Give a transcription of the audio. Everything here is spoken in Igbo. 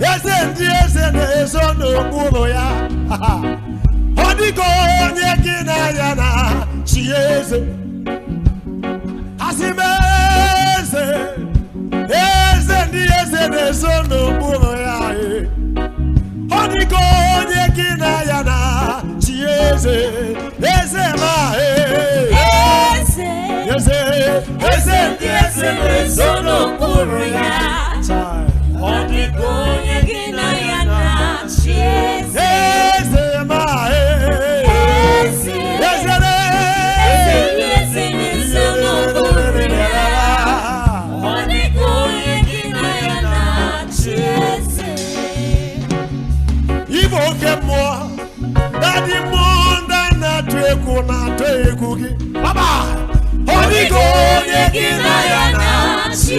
Eze ndị eze na-ezo n'okpuru ya. Ọ dịghị onye gị na ya na chi eze. Asị m eze, eze ndị eze na-ezo n'okpuru ya, eh. Ọ dịghị onye gị na ya na chi eze, eze ma, eh. Eze, eze, eze ndị eze na-ezo n'okpuru ya. Chai. Ọ dịghị onye gị na ya na-achị eze. Eze ma, eh. Eze, eze, eze ndị eze na-ezo n'okpuru ya. Ọ dịghị onye gị na ya na-achị eze. Igbo, oke mmụọ, daddy, mmụọ ndị na-atụ egwu na-atụ egwu gị. Baba, ọ dịghị onye gị na ya na na-achị.